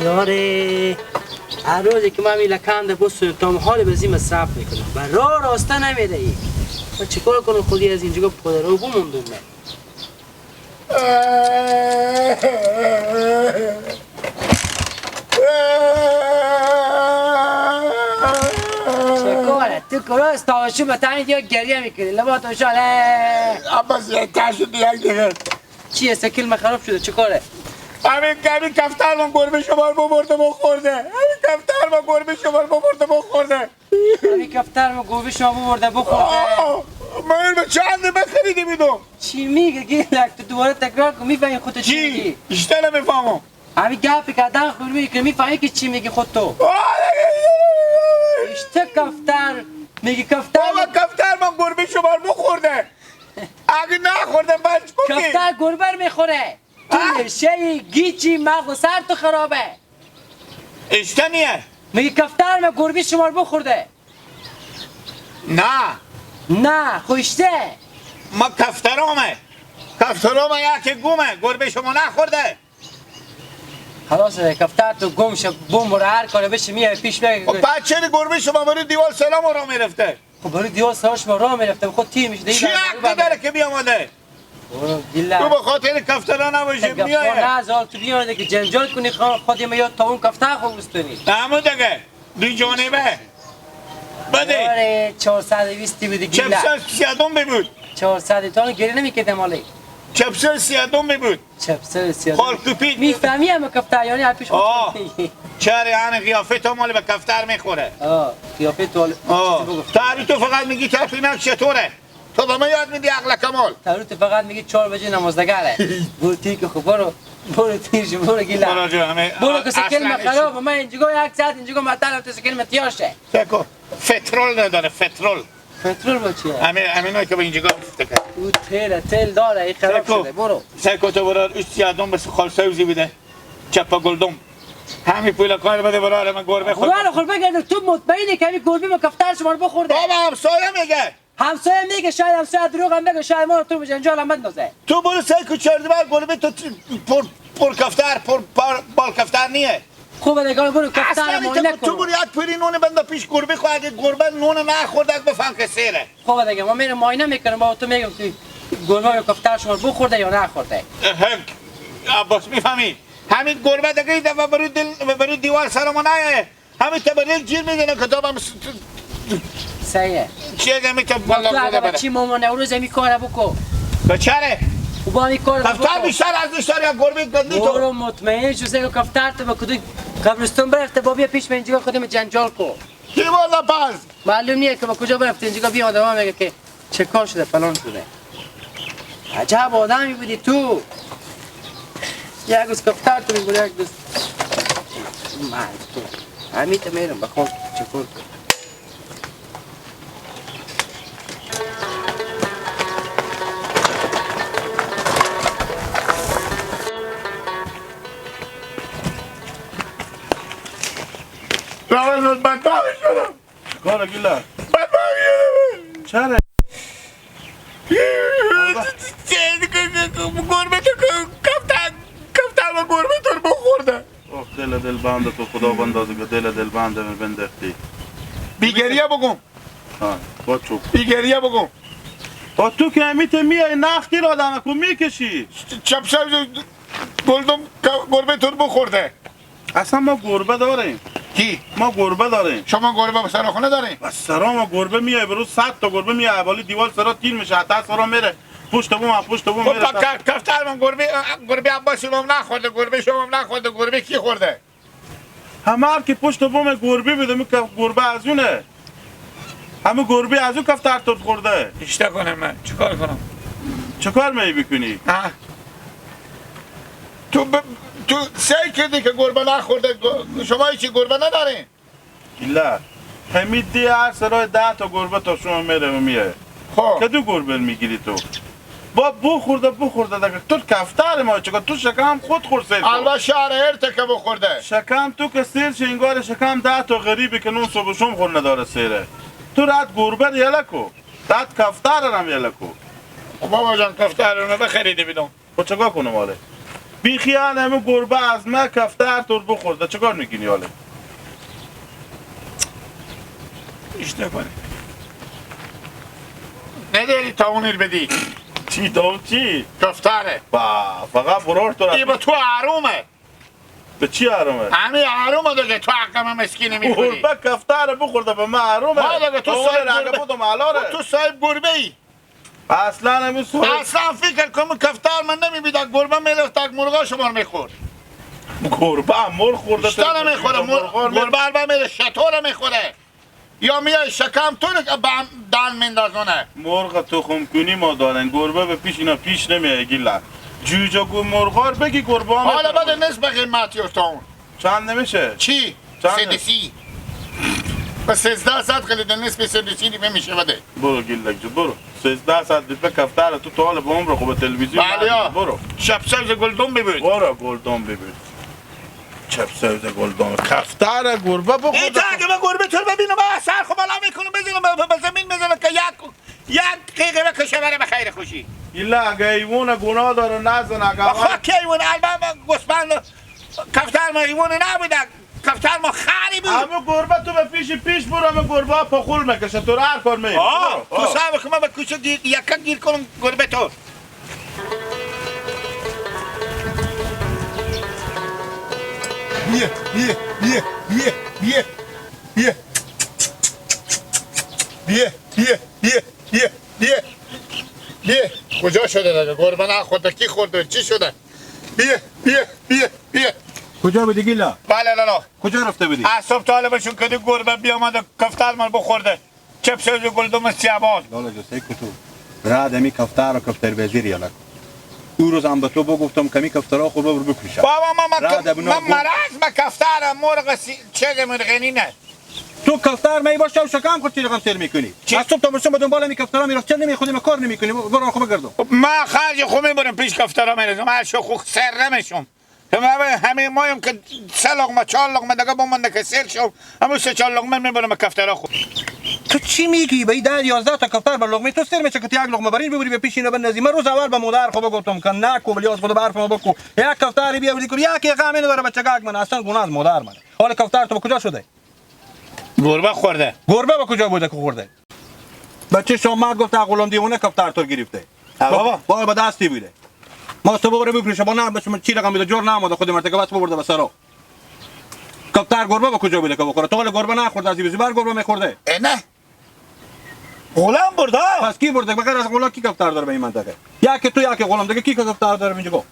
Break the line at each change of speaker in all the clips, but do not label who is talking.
یاره هر روزی که من میلکند بسونم تا حال بزی مصرف میکنم و راه راسته نمیده ای. من چیکار کنم خودی از اینجا پدرو بموندم من. چیکاره تو کراس تاشو بتانی یا گریه میکنی لبا تو شاله.
عباس یه تاشو دیگه دیگه
چیه سکل خراب شده چیکاره؟
همین کفتر من گربه شما رو ببرده بخورده. همین کفتر من گربه شما رو ببرده بخورده.
همین کفتر من گربه شما ببرده بخورده.
من به چند بخریدیم اینو؟
چی میگه گیلک تو دوباره تکرار کن میفهمی خودت چی میگی؟
بیشتر نمیفهمم.
همین گپی که دن خور میگی میفهمی که چی میگی خود تو؟ اشته کفتر میگی کفتر.
بابا کفتر من گربه شما رو بخورده. اگه نخورده بچ بگی.
کفتر گربه رو میخوره. تو نشه گیچی مغز سر تو خرابه.
اشته نیه.
میگی کفتر من گربه شما رو بخورده.
نه
نه خوشته.
ما کفترامه. کفترامه یکی گومه گربه شما نخورده.
خلاص کفتر تو گم شه بوم برو هر کاری بشه میای پیش میای.
خب بچه گربه شما برو دیوار سلام را میرفته.
خب برو دیوار سلام شما راه میرفته خود تیم میشه.
چی حقی داره که بیامده؟ تو به خاطر کفترا نباشی میایه.
نه زال تو بیامده که جنجال کنی خودی یا تا اون کفتر خوب بستونی.
همون دیگه دو جانبه. بده.
آره 420 بودی گیله.
چپسل سیادم بود.
400 تا گریه نمیکردم مالی.
چپسل سیادم بود.
چپسل سیادم.
خالکوپی.
میفهمی هم کفتر یعنی پیش خود.
چرا یعنی قیافه تو مال به کفتر میخوره.
قیافه تو
مال. تو فقط میگی کفینک چطوره؟ تو به من یاد میدی عقل کمال.
تو فقط میگی 4 بجه نمازدگره. برو تیک خب برو برو تیش برو گیله. برو که سکل خراب من اینجا یک ساعت اینجا مطلب تو سکل متیاشه.
سکو فترول نداره فترول.
فترول با چیه؟
همینایی که به اینجا گفته که.
او تل داره این خراب شده برو.
سکو تو برو سیادم بس خال سوزی بده. چپا گلدم. همین پول کار بده برو من گربه خود.
برو خور بگرد تو مطمئنی که همین گربه ما کفتر شما رو بخورده.
بابا همسایه میگه.
همسایه میگه شاید همسایه دروغ هم بگه شاید ما رو تو به جنجال هم بندازه.
تو برو سعی کن چرد بر گربه تو پر کفتر پر بال کفتر نیه.
خوبه دیگه برو کفتر ما
نکن. تو برو یک پری نون بنده پیش گربه خو اگه گربه نون نخورده بفهم که سیره.
خوبه دیگه ما میرم معاینه میکنم با تو میگم که گربه کفتر شما بخورده یا نخورده.
عباس میفهمی همین گربه دیگه دفعه برو دل برو دیوار سر ما نیایه. همین تبریل جیر میدنه کتابم
سیه.
چیه دمی که بالا بده بره.
چی مامان نوروز می کاره بکو.
بچاره.
با می کاره بکو.
کفتر بیشتر از بیشتر یا گربه گندی تو.
برو مطمئن شو سه کفتر تو به کدوم قبرستون برفته با بیا پیش من اینجا خودم جنجال کو.
کی والا باز؟
معلوم نیه که با کجا برفته اینجا بیا آدم میگه که چه کار شده فلان شده. عجب آدمی بودی تو. یک روز کفتر تو میگه یک دوست. من تو. همین تو میرم بخون چه کار.
روان بدبخت شدم.
کار گیله؟
بدبخت شدم.
چرا؟
گربه تو کفتر و گربه تو بخورده.
اوه دل دل بنده تو خدا بندازه که دل دل بنده من بندختی.
بیگریه بگم.
ها با چوب.
بیگریه بگم.
با تو که همیت میای نختی را آدم کو میکشی.
چپسل گلدم گربه تو بخورده.
اصلا ما گربه داریم.
کی؟
ما گربه داریم.
شما گربه به سراخونه دارین؟
بس سرا ما گربه میای بروز 100 تا گربه میای حوالی دیوال سرا تیر میشه حتی سرا میره پشت بوم پشت بوم میره.
خب کفتر من گربه عباس شما نخورده گربه شما نخورده گربه کی خورده؟
همه هر کی پشت بوم گربه بده می گربه از اونه. همه گربه از اون کفتر تو خورده.
اشتا کنم من چیکار کنم؟
چیکار می بکنی؟
تو سعی کردی که گربه نخورده شما هیچی گربه ندارین؟
نه همین دی هر سرای 10 تا گربه تا شما میره و میه.
خب
که دو گربه میگیری تو؟ با بخورده بخورده دیگه تو کفتر ما چیکار تو شکم خود خور سیر.
الله شهر ارته که بخورده.
شکم تو که سیر شه انگار شکم 10 تا غریبی که نون صبح شام خور نداره سیره. تو رد گربه یله کو. رد کفتر هم یله کو.
بابا جان کفتر رو بخریده بیدم.
خب چیکار کنم آره؟ بی خیال همه گربه از من کفتر تور بخورده چیکار میکنی حالا؟
اشتباه کنی نداری تا اون بدی
چی تا اون چی؟
کفتره
با فقط برار تو
ای با تو حرومه.
به چی حرومه؟
همه حرومه دیگه تو حق من مسکینه میخوری.
گربه کفتره بخورده به من حرومه.
ما تو صاحب گربه تو صاحب گربه ای
اصلا همین صاحب
اصلا فکر کنم کفتر من نمیبیده گربه میرفت تک مرغا شما میخورد.
گربه مرغ خورده
شتر میخوره گربه البته میره شتر میخوره یا میای شکم تو رو دان میندازونه.
مرغ تخم کنی ما دارن گربه به پیش اینا پیش نمیای گیلا جوجه گو مرغار بگی گربه هم
حالا بعد نصف قیمتی اون
چند نمیشه؟
چی؟ 330 به 1300 خیلی نصف 330 دیگه میشه بده.
برو گیلک جو برو 1300 دیگه کفتر تو تا حالا به عمر خوب تلویزیون برو
شب سبز گلدون ببین.
برو گلدون ببین چپ سبز گلدون کفتر گربه بخورده.
این تا اگه من گربه تو رو ببینم سر خو بالا میکنم بزنم به زمین میزنم که یک دقیقه بکشه بره به خیر خوشی.
ایلا اگه ایوون گناه داره نزن اگه
خاک ایوون البته گوسفند کفتر ما ایوون نبوده کفتر ما خری بود.
اما گربه تو به پیش پیش برو اما گربه ها پخول میکشه تو رو هر کار میری.
تو صبر کن من به کوچه یکا گیر کنم گربه تو.
بیا بیا بیا بیا بیا بیا بیا بیا بیا بیا بیا بیا
کجا شده دیگه؟ گربه نخورده کی خورده چی شده؟ بیا بیا بیا بیا
کجا بودی گیلا؟
بله لالا
کجا رفته بودی؟
از صبح تا حالا بشون که گربه بیامده کفتر من بخورده چپ سوز گلدم سیاباد.
لالا جو سیکو تو راد امی کفتر و کفتر وزیر یالا او روز هم به تو بگفتم کمی کفترها خود ببر بکشم.
بابا من مرض به کفترم مرغ چه مرغنی نه.
تو کفتر می باشه و شکم خود چی رقم سیر میکنی؟ از صبح تا بشم به دنبال می کفترها میرفت چه نمی خودم کار نمیکنی برو خو بگردم.
من خرج خو میبرم پیش کفترها میرزم هر شو خو سر نمیشم. همه مایم که 3 لقمه 4 لقمه دیگه بمونده که سیر شو همون 3 4 لقمه میبرم کفترها خو.
تو چی میگی؟ به 10 11 تا کفتر بر لقمه تو سر میشه که تو یک لقمه برین ببری به پیش اینا بندازی. من روز اول به مادر خو گفتم که نکو ولی از خود برف ما بکو یک کفتری بیا بردی یک غم نداره بچگک من اصلا گناه از مادر منه. حالا کفتر تو به کجا شده؟
گربه خورده.
گربه به کجا بوده که خورده؟ بچه شما گفت غلام دیوانه کفتر تو گرفته. بابا بابا به دستی بوده. ما تو ببره بفروشه با نه بچه چی رقم میده جور نموده خود مرتکب بس ببرده به سرا. کفتر گربه به کجا بوده که بخوره؟ تو حالا گربه نخورده از این بر گربه میخورده.
نه غلام برده.
پس کی برده؟ بغیر از غلام کی کفتر داره به این منطقه؟ یک تو یک غلام دیگه کی کفتر داره اینجا؟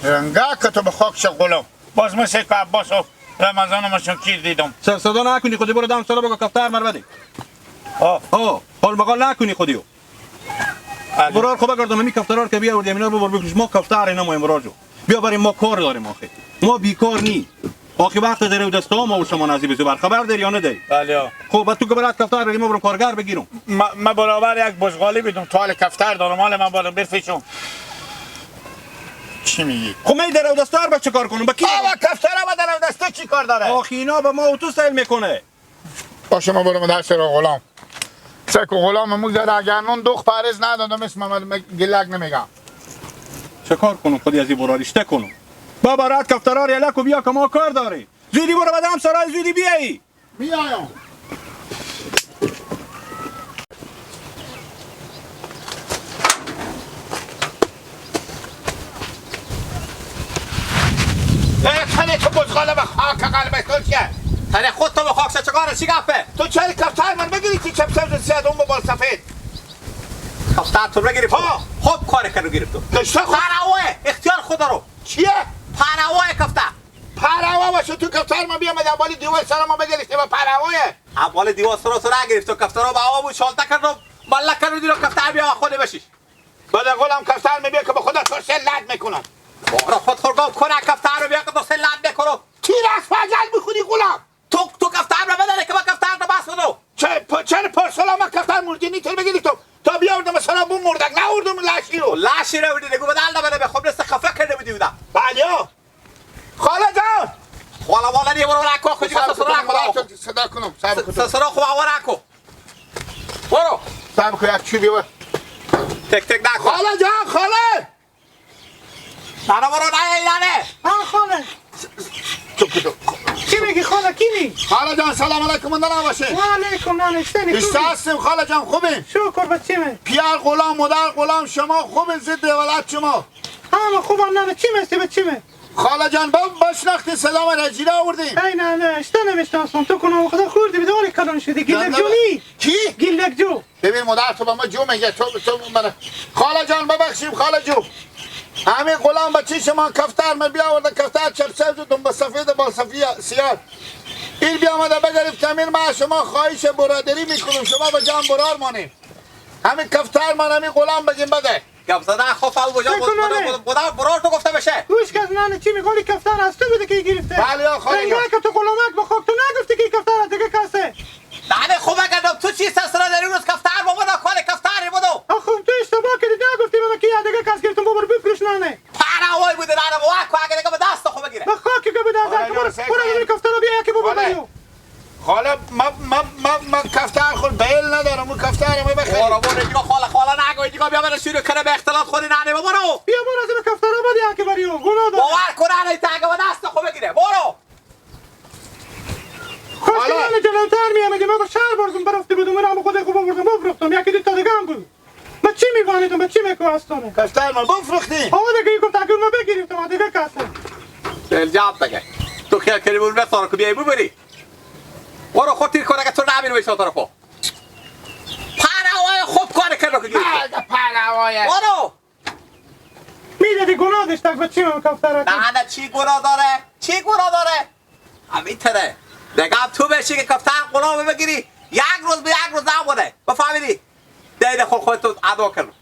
رنگا که تو به خاک شه غلام. باز مثل که عباس و رمضان ماشون کیر دیدم.
سر صدا نکنی خودی برو دم سرا بگو کفتر مر بده. ها حال مقال نکنی خودیو. برار خب بگردم می کفترار که بیاوردی اینا رو ببر بکش ما کفتر اینا ما امراجو. بیا بریم ما کار داریم آخه. ما بیکار نی. آخه وقت داره دستا ما و شما نزدیک بزو بر خبر داری یا نداری؟
بله.
خب بعد تو که برات کفتر بریم ما برم کارگر بگیرم.
ما برابر یک بزغالی بدم تو حال کفتر دارم مال من برم بفروشم. چی میگی؟
خب من در دستار با چه کار کنم؟ با کی؟
بابا کفتر با در دستا چی کار داره؟
آخه اینا با ما تو سیل میکنه.
باشه ما برم در سر غلام. سکو غلام مو اگر نون دوخ پرز ندادم اسم من گلک نمیگم.
چه کار کنم خودی از این براریشته کنم؟ بابا رات کفترار یلکو بیا که ما کار داری. زودی برو بدم سرای زودی بیایی.
میایم. تنه تو بزغاله به خاک قلب تو چیه؟
تنه خود تو به خاک چه کاره چی گفته؟
تو چرا کفتر من بگیری چی چپ سبز سیاه اون با بال سفید؟
کفتر تو بگیری خوب کار کرد گرفت تو. پرواه اختیار خدا رو.
چیه؟
پرواه کفتر.
پرواه باشه تو کفتر ما بیام اول دیوار سر ما بگیری با پرواه.
اول دیوار سر سر گرفت تو کفتر رو با آب و شالته کرد و بالا کرد دیرو کفتر بیا خود بشیش.
بعد غلام کفتر می بیا که به خدا تو لد میکنم.
بارا خود خورگاه کنه کفتر رو بیا که تو لد میکنم.
تیر از فجل میخوری غلام.
تو کفتر رو بداره که با کفتر رو بس بدو.
چه پارسالا ما کفتر مردینی تو بگیری تو تا بیاوردم مثلا بو مردک نوردم لشی رو.
لشی رو بودی نگو بدل نبره به خب رس خفه کرده بودی بودا.
بله خاله جان.
خاله والا نیه برو رکو خودی بس سرا رکو.
صدا کنم صبر کن.
سرا خو آور رکو. برو.
صبر کن یک چی بیار.
تک تک نکن.
خاله جان خاله.
نه برو نه نه
آ خاله چی میگی خاله کینی؟
خاله جان سلام علیکم نه باشه.
و علیکم نه اشتنی
خوبی؟ هستیم خاله جان خوبی؟
شکر بچیمه.
پیار غلام مادر غلام شما خوبی ضد ولد شما.
همه خوبم نه چی مستی بچیمه؟
خاله جان با بشناختی سلام رجیله آوردیم.
ای نه نه اشته نمیشناسم تو کنم خدا خوردی به دوری کلان شدی گیلک جونی.
کی؟
گیلک جو.
ببین مادر تو به ما جو میگه تو من خاله جان ببخشیم خاله جو. همین غلام بچه شما کفتر من بیاورده کفتر چپ سبز و دنبه سفید بال سفید سیاه این بیامده بگرفت امیر ما شما خواهش برادری میکنم شما به جان برار مانیم همین کفتر من همین غلام بگیم بده
گپ زدن خوف او بجا بودم برار تو گفته بشه
گوش کز نه چی میگولی کفتر از تو بوده که گرفته
بله یا خاله
رنگا که تو غلامک بخواب تو نگفتی که کفتر از دیگه کسه
نه خوب اگه تو چی سرسره داری روز کفتر بابا کال کفتر بودو
آخه تو اشتباه کردی نگفتی بابا کی دیگه کس گرفتم بابا بفروش نه
پراوای بوده نه بابا اگه دیگه به دست خو بگیره
به خاک که به دست برو برو کفتر بیا که بابا بیا
خاله ما کفتر خود بیل ندارم اون کفتر ما بخیر
برو برو دیگه خاله خاله نگو دیگه بیا برو شروع کنه به اختلاط خودی نه برو
بیا برو از کفتر بیا که بریو گناه داره
باور کن نه تا به دست خو بگیره برو
خاله من جلوتر میامدیم من شهر بردم برفته بودم من خود خوب بردم بفروختم یکی دو تا دیگه هم بود من چی میفهمیدم من چی میکو
کفتر ما بفروختی
آقا دیگه گفت اگه ما بگیریم تو دیگه کاسه
دل دیگه تو خیال کردی بود بسار کو بیای ببری برو خود تیر کنه که تو نبینی بشه طرفو پراوای خوب کار کرد که گرفت
پراوای
برو
میدادی گناه داشت بچه من کفتر
نه نه چی گناه داره چی گناه داره همین تره دیگه تو بشی که کفتر غلام بگیری یک روز به یک روز نمونه بفهمیدی دیده خود خودتو ادا کن